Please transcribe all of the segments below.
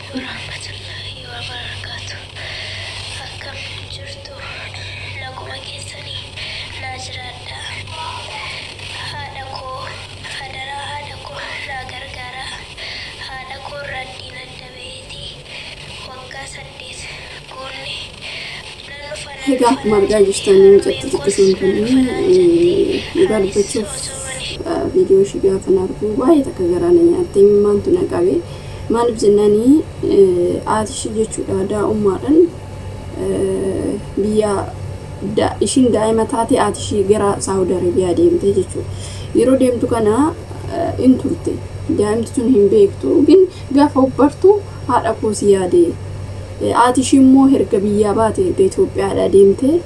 Warahmatullahi wabarakatuh. Akkam jirtu? Naguma keessanii? Naa jiraadha. Haadha koo hadaraa, haadha koo naa gargaaraa. Haadha koo irraa diina adda baheeti waggaa 8 guunne. Nan dhufa, nan Egaa dhufa akkuma naan argaa jetti. Jirtan mucatti Harmeen koos xiqqishuun nan kun dhufa naan jetti. Dhugaa Anis dubbachuuf osoo ani viidiyoo ishii gaafa argu baay'ee takka garaa na nyaattee, imimmaantu na qabe. Maaliif jennaanii, haati ishii jechuudha daa'ummaadhaan biyya ishiin daa'ima taate haati ishii gara Saawud Arabiyaa deemte jechuudha. Yeroo deemtu kana in turte, daa'imti tun hin beektu, gin gaafa hubbartu haadha koo si yaade. Haati ishii immoo erga biyyaa baate, erga Itoophiyaadhaa deemte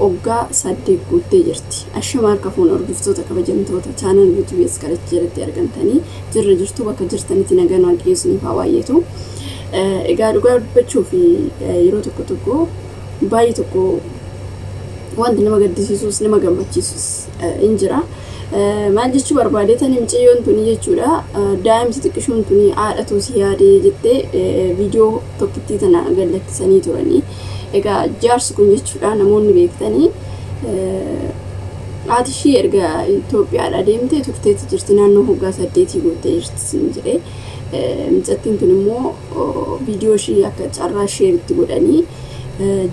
waggaa 8 guuttee jirti. Ashama harka fuun hordoftoota kabajamtoota channel YouTube Iskalachi jalatti argamtanii jirra jirtu, bakka jirtanitti nagaan Waaqayyo isiniif haa baay'atu. Egaa dhugaa dubbachuu fi yeroo tokko tokko baay'ee tokko wanti nama gaddisiisus nama gammachiisus in jira. Maal jechuu barbaadeetani, mucayyoon tuni jechuudha, daa'imti xiqqishuun tuni haadhatu si yaadee jettee viidiyoo tokkittii tana gad lakkisanii turanii. Egaa jaarsi kun jechuudha, namoonni beektanii, haati ishii erga Itoophiyaadhaa deemtee turteetti jirti, naannoo waggaa 8 guuttee jirti siin jedhee. Mucattiin tun immoo viidiyoo ishii akka carraa isheeritti godhanii,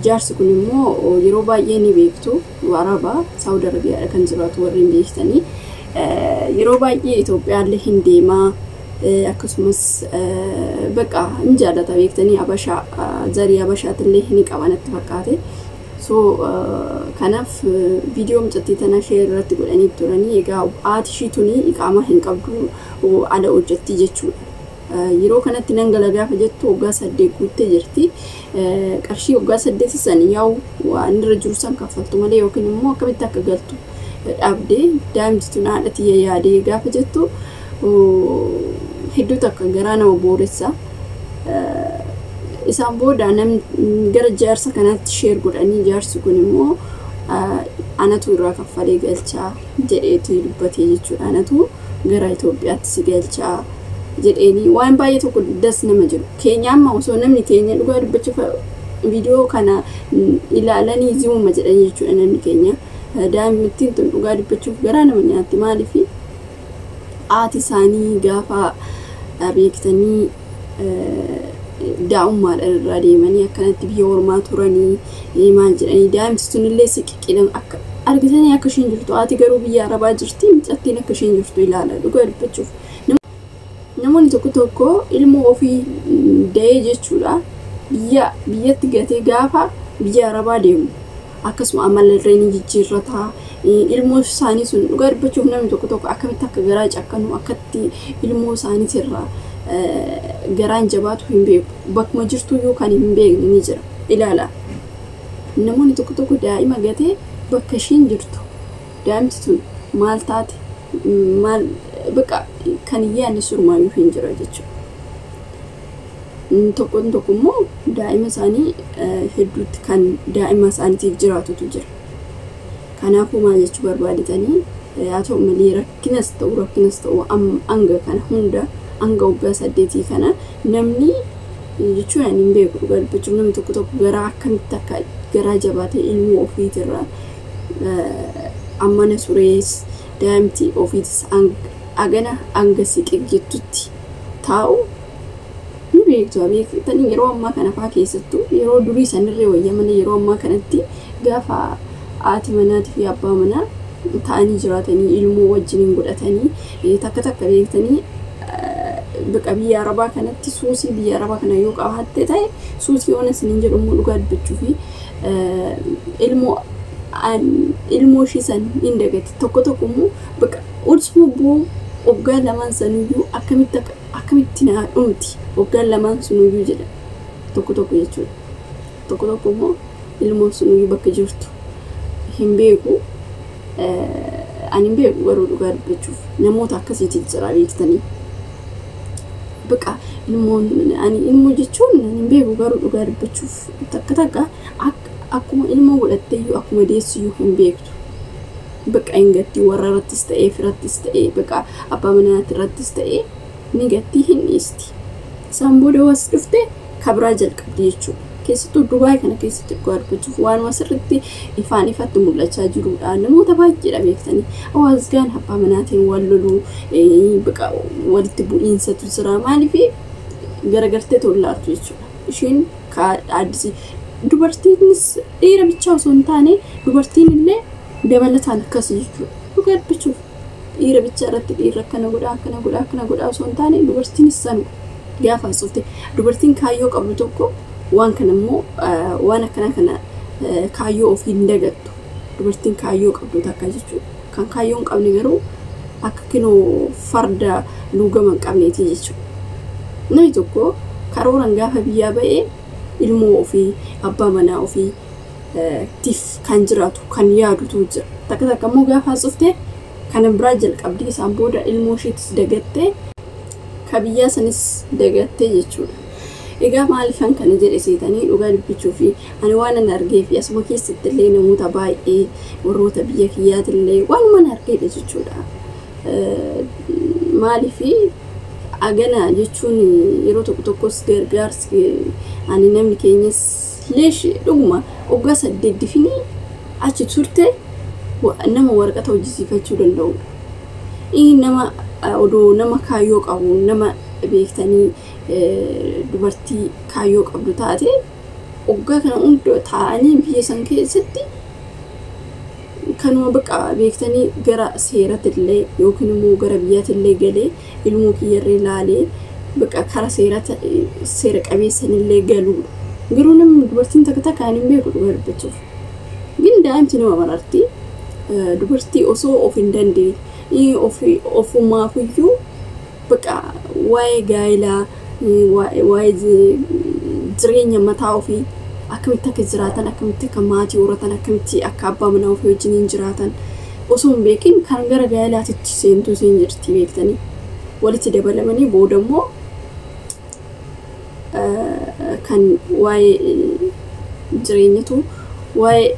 jaarsi kun immoo yeroo baay'ee ni beektu, Araba Saawud Arabiyaadha kan jiraatu warreen beektanii. Yeroo baay'ee Itoophiyaallee hin deemaa, akkasumas bakka hin jaallata beektanii, Abashaa zarii Abashaatillee ni qaba natti fakkaate. So kanaaf viidiyoo mucattii tana ishee irratti godhanii turanii. Egaa haati ishii tuni iqaamaa hin qabdu, ala hojjetti jechuudha. Yeroo kanatti nan gala gaafa jettu waggaa 8 guuttee jirti. Qarshii waggaa 8 san yaa'u waan irra jiru san kaffaltu malee yookiin immoo akkamitti akka galtu dhabdee, daa'imti tun haadha tiyya yaadee gaafa jettu hedduu takka garaa nama booressa. Isaan booda nam gara jaarsa kanaatti share godhanii, jaarsi kun immoo anatu irraa kaffalee galchaa jedheetu dubbatee jechuudha. Anatu gara Itoophiyaatti si galchaa jedheeni. Waan baay'ee tokko das nama jedhu. Keenya amma osoo namni keenya dhugaa dubbachuuf viidiyoo kana ilaalanii zimuma jedhanii jechuudha namni keenya. Daa'imttiin tun dhugaa dubbachuuf garaa nama nyaatti. Maaliif, haati isaanii gaafa beektanii daa'ummaadhaan irraa deemanii akkanatti biyya ormaa turanii maal jedhanii, daa'imti sunillee siqiqidha akka argitanii akka isheen jirtu. Haati garuu biyya Arabaa jirti, mucattiin akka isheen jirtu ilaala dhugaa dubbachuuf. Namoonni tokko tokko ilmoo ofii da'ee jechuudha biyya biyyatti gatee gaafa biyya Arabaa deemu akkasuma amalallee ni jijjiirrataa. Ilmoo isaanii sun dhugaa dubbachuuf namni tokko tokko akkamitti akka garaa cakkanu, akkatti ilmoo isaaniitirraa garaan jabaatu hin beeku. Bakkuma jirtuyyuu kan hin beekne ni jira. Ilaala. Namoonni tokko tokko daa'ima gatee bakka ishiin jirtu, daa'imti tun maal taate, maal bakka kan hin yaadne surmaayyuu hin jira jechuudha. Tokko tokko immoo daa'ima isaanii hedduutti kan daa'ima isaaniitiif jiraatutu jira. Kanaafuu maal jechuu barbaadetanii, haa ta'u malee rakkinas ta'u hanga kana hunda, hanga waggaa 8 kana namni jechuun ani hin beeku dhugaa dubbachuuf, namni tokko tokko garaa akkamitti akka garaa jabaatee ilmoo ofiitirraa ammana surees, daa'imti ofiitis agana hanga siqe jettutti taa'u ni beektu. Beektanii, yeroo ammaa kana faa keessattuu yeroo durii sanirree wayya malee, yeroo ammaa kanatti gaafa haati manaatii fi abbaa manaa ta'anii jiraatanii ilmoo wajjiniin godhatanii takka takka beektanii, bakka biyya Arabaa kanatti suusii biyya Arabaa kana yoo qabaatte ta'e, suusii yoona isiniin jedhu immoo dhugaa dubbachuu fi ilmoo ishii san hin dagatti. Tokko tokko immoo bakka ulsuma bu'uu waggaa lamaan sanuyyuu akkamitti akkamitti naa dhumti waggaan lamaan sunuyyuu jedha tokko tokko jechuudha. Tokko tokko immoo ilmoon sunuyyuu bakka jirtu hin beeku. Ani hin beeku garuu dhugaa dubbachuuf namoota akkasiitiin jira beektanii. Bakka ilmoon ani ilmoo jechuun ani hin beeku garuu dhugaa dubbachuuf takka takka akkuma ilmoo godhatteeyyuu, akkuma deessiyyuu hin beektu. Bakka hin gatti, warra irrattis ta'ee, firattis ta'ee, bakka abbaa manaati irrattis ta'ee ni gatti, hin dhiisti. Isaan booda was dhufte kabraa jalqabdi jechuudha. Keessattuu Dubaay kana keessatti dhugaa dubbachuuf waan asirratti ifaan ifatti mul'achaa jirudha. Namoota baay'eedha beektanii. Hawaasgaan abbaa manaatiin wal loluu walitti bu'iinsatu jira. Maaliif garagartee tollaatu jechuudha. Isheen addisii dubartiinis dhiira bichaa osoo hin taane dubartiin illee dabalataan akkas jechuudha. Dhugaa dubbachuuf dhiira bichaa irratti dhiirri akkana godhaa akkana godhaa akkana godhaa osoo hin taane dubartiinis sanuma gaafa haasofte dubartiin kaayyoo qabdu tokko waan kana immoo waan akkana kana kaayyoo ofii hin dagattu. Dubartiin kaayyoo qabdu takka jechuudha. Kan kaayyoo hin qabne garuu akka kinoo farda luugama hin qabneeti jechuudha. Namni tokko karooran gaafa biyyaa ba'ee ilmoo ofii abbaa manaa ofii tiif kan jiraatu kan yaadutu jira. Takka takka immoo gaafa haasofte kana biraa jalqabdi isaan booda ilmoo isheetis dagattee ka biyyaa sanis dagattee jechuudha. Egaa maaliifan kana jedhe seetanii dhugaa dubbachuu fi ani waan an argee fi asuma keessatti illee namoota baay'ee warroota biyya kiyyaati illee waanuma an argeedha jechuudha. Maaliif agana jechuun yeroo tokko tokkos gargaarsi ani namni keenyas leesh dhuguma waggaa 8 difinii achi turte nama waraqata hojjisiifachuu danda'udha. Inni nama odoo nama kaayyoo qabu nama beektanii dubartii kaayyoo qabdu taate waggaa kana hunda taa'anii biyya san keessatti kanuma bakka beektanii gara seeratti illee yookiin immoo gara biyyaatti illee galee ilmoo kiyyarree ilaalee bakka kara seera qabeessan illee galuudha. Garuu namni dubartiin takka takkaan hin beeku dhugaa dubbachuuf. Gin daa'imti nama mararti dubartii osoo of hin dandeenye ofumaafiyyuu bakka waa'ee gaa'elaa waa'ee jireenya mataa ofii akkamitti akka jiraatan akkamitti akka maatii horatan akkamitti akka abbaa manaa ofii wajjin jiraatan osoo hin beekin kan gara gaa'elaatitti seentuu seen jirti beektanii walitti dabalamanii booda immoo kan waa'ee jireenyatu waa'ee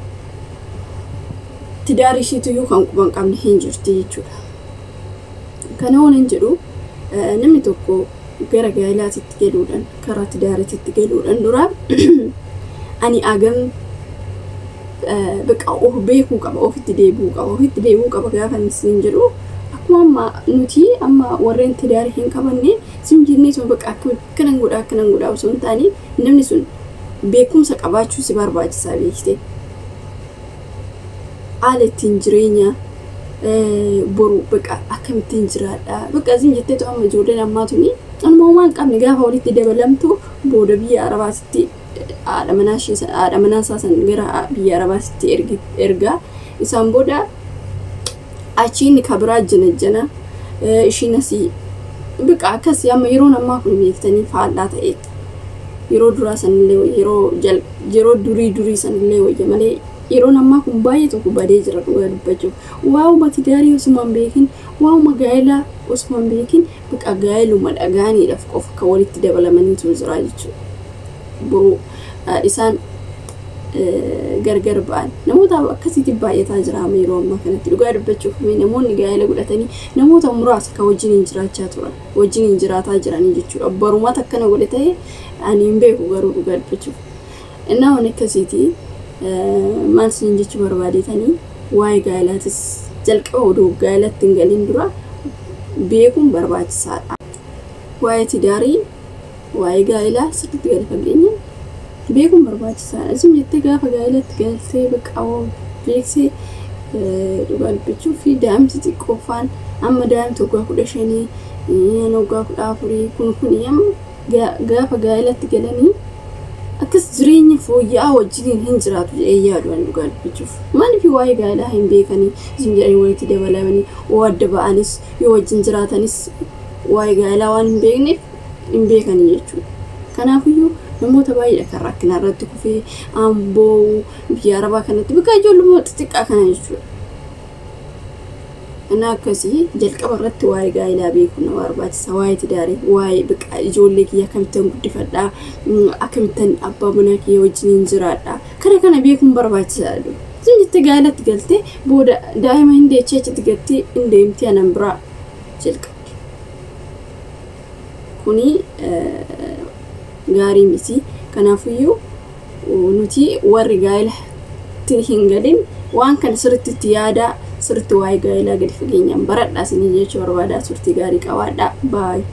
tidaarii isheetuyyuu kan quba hin qabne hin jirti jechuudha. Kana waan hin jedhu namni tokko gara gaa'elaatitti galuudhaan karaa tidaariitti galuudhaan dura ani agam bakka of beekuu qaba ofitti deebi'uu qaba ofitti deebi'uu qaba gaafa isin jedhu akkuma amma nuti amma warreen tidaarii hin qabanne sin jennee sun bakka akkanan godhaa akkanan godhaa osoo hin taane namni sun beekumsa qabaachuu si barbaachisaa beekte. Haala ittiin jireenya boru bakka akkamittiin jiraadha bakka isin jetteetu amma ijoolleen ammaa tuni anuma homaa hin qabne gaafa walitti dabalamtu booda biyya Arabaatitti haadha manaa isaa san gara biyya Arabaatitti ergaa isaan booda achiin kabiraa janajjana ishiin asii bakka akkasii amma yeroon ammaa kun beektanii faallaa ta'e yeroo duraa sanillee yeroo durii sanillee wayya malee yeroon ammaa kun baay'ee tokko badee jira dhugaa dubbachuuf. Waa'uma tidaarii osuma hin beekin waa'uma gaa'elaa osuma hin beekin bakka gaa'eluma dhagaaniidhaaf qofa kan walitti dabalamaniitu jira jechuudha. Boruu isaan gargar ba'an namoota akkasiitti baay'ataa jira amma yeroo ammaa kanatti dhugaa dubbachuuf namoonni gaa'ela godhatanii namoota muraasa kan wajjin hin jiraachaa turan wajjin hin jiraataa jiranii jechuudha. Barumaata akkana godhe ta'e ani hin beeku garuu dhugaa dubbachuuf. Innaa waan akkasiitii maal isin jechuu barbaadetanii waa'ee gaa'elaatis jalqaba odoo gaa'elatti hin galin dura beekuun barbaachisaadha. Waa'ee tidaarii waa'ee gaa'elaa sirriitti gadi fageenyaan beekuun barbaachisaadha. Isin jettee gaafa gaa'elatti galtee bakka beeksee dhugaa dubbachuu fi daa'imti xiqqoofaan amma daa'imti waggaa 15 waggaa 14 kun kun amma gaafa gaa'elatti galanii akkas jireenya fooyya'aa wajjin hin jiraatu jedhee yaadu ani dhugaa dubbachuuf. Maaliif waa'ee gaa'elaa hin beekanii isin jedhanii walitti dabalamanii yoo adda ba'anis yoo wajjin jiraatanis waa'ee gaa'elaa waan hin beekneef hin beekanii jechuudha. Kanaafiyyuu namoota baay'eedha kan rakkina irratti kufee amboo biyya Arabaa kanatti bakka ijoollummaa xixiqqaa kana jechuudha. Inni akkasii jalqaba irratti waa'ee gaa'elaa beekuun nama barbaachisa. Waa'ee tidaarii, waa'ee bakka ijoollee kiyya akkamittan guddifadhaa, akkamittan abbaa manaa kiyya wajjin jiraadhaa. Kana kana beekuun barbaachisaadha. Isin jettee gaa'elatti galtee booda daa'ima hin deechee achitti galtee hin deemtee anan biraa jalqabdi. Kuni gaarii miti. Kanaafiyyuu nuti warri gaa'elatti hin galin waan kana sirriitti itti yaadaa, sirriitti waa'ee gaa'elaa gadi fageenyaan baradhaa isinii jechuu barbaadaa. Turtii gaarii qabaadhaa. Baay'ee.